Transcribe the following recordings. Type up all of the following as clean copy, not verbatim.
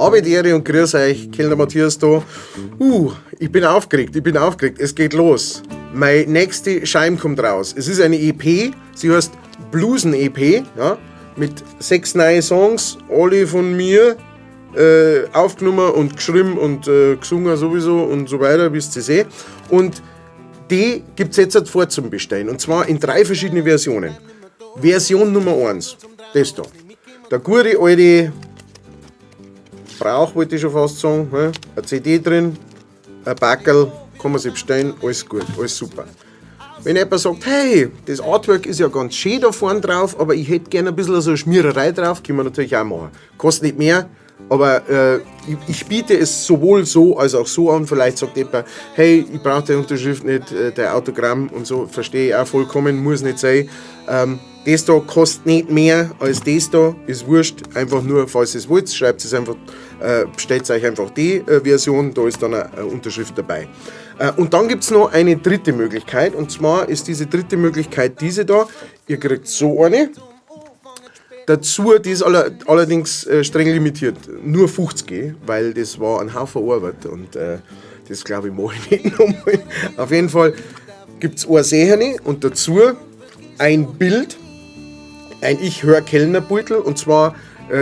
Habe die Ehre und grüß euch, Kellner Matthias da. Ich bin aufgeregt, ich bin aufgeregt. Es geht los. Meine nächste Scheibe kommt raus. Es ist eine EP, sie heißt Bluesen-EP, ja, mit 6 neuen Songs, alle von mir aufgenommen und geschrieben und gesungen sowieso und so weiter, wisst ihr eh. Und die gibt's jetzt halt vor zum Bestellen und zwar in 3 verschiedene Versionen. Version Nummer 1, das da. Der gute alte Brauch, wollte ich schon fast sagen, ne? Eine CD drin, ein Backerl, kann man sich bestellen, alles gut, alles super. Wenn jemand sagt, hey, das Artwork ist ja ganz schön da vorne drauf, aber ich hätte gerne ein bisschen so eine Schmiererei drauf, können wir natürlich auch machen. Kostet nicht mehr, aber ich biete es sowohl so als auch so an. Vielleicht sagt jemand, hey, ich brauche die Unterschrift nicht, der Autogramm und so, verstehe ich auch vollkommen, muss nicht sein. Das da kostet nicht mehr als das da, ist wurscht, einfach nur, falls ihr es wollt, schreibt es einfach, bestellt euch einfach die Version, da ist dann eine Unterschrift dabei. Und dann gibt's noch eine dritte Möglichkeit, und zwar ist diese dritte Möglichkeit diese da, ihr kriegt so eine. Dazu, die ist allerdings streng limitiert, nur 50, weil das war ein Haufen Arbeit und das glaube ich mache ich nicht nochmal. Auf jeden Fall gibt's eine Sehene und dazu ein Bild, ein Ich hör Kellnerbeutel, und zwar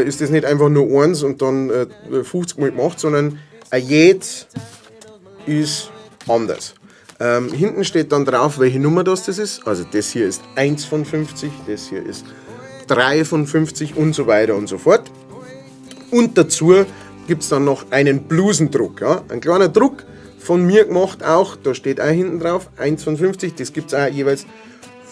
ist das nicht einfach nur eins und dann 50 Mal gemacht, sondern ein jedes ist anders. Hinten steht dann drauf, welche Nummer das ist. Also das hier ist 1 von 50, das hier ist 3 von 50 und so weiter und so fort. Und dazu gibt's dann noch einen Blusendruck. Ja? Ein kleiner Druck von mir gemacht auch, da steht auch hinten drauf, 1 von 50, das gibt's auch jeweils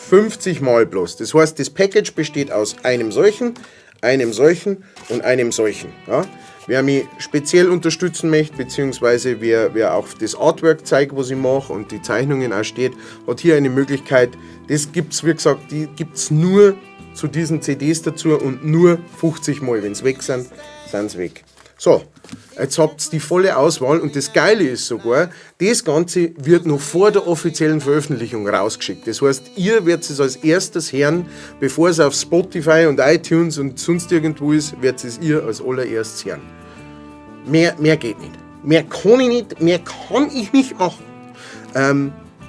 50 Mal bloß. Das heißt, das Package besteht aus einem solchen, einem solchen und einem solchen. Ja? Wer mich speziell unterstützen möchte, beziehungsweise wer auch das Artwork zeigt, was ich mache und die Zeichnungen auch steht, hat hier eine Möglichkeit. Das gibt's, wie gesagt, die gibt's nur zu diesen C Ds dazu und nur 50 Mal. Wenn's weg sind, sind's weg. So, jetzt habt ihr die volle Auswahl und das Geile ist sogar, das Ganze wird noch vor der offiziellen Veröffentlichung rausgeschickt. Das heißt, ihr werdet es als erstes hören, bevor es auf Spotify und iTunes und sonst irgendwo ist, werdet es ihr als allererstes hören. Mehr geht nicht. Mehr kann ich nicht, mehr kann ich nicht machen.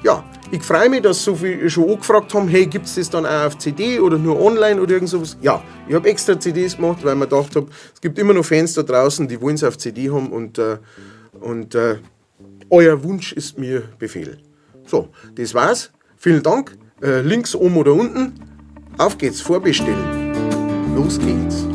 Ja, ich freue mich, dass so viele schon angefragt haben, hey, gibt's das dann auch auf CD oder nur online oder irgend sowas? Ja, ich hab extra C Ds gemacht, weil ich mir gedacht hab, es gibt immer noch Fans da draußen, die wollen's auf CD haben und euer Wunsch ist mir Befehl. So, das war's. Vielen Dank. Links oben oder unten. Auf geht's, vorbestellen. Los geht's.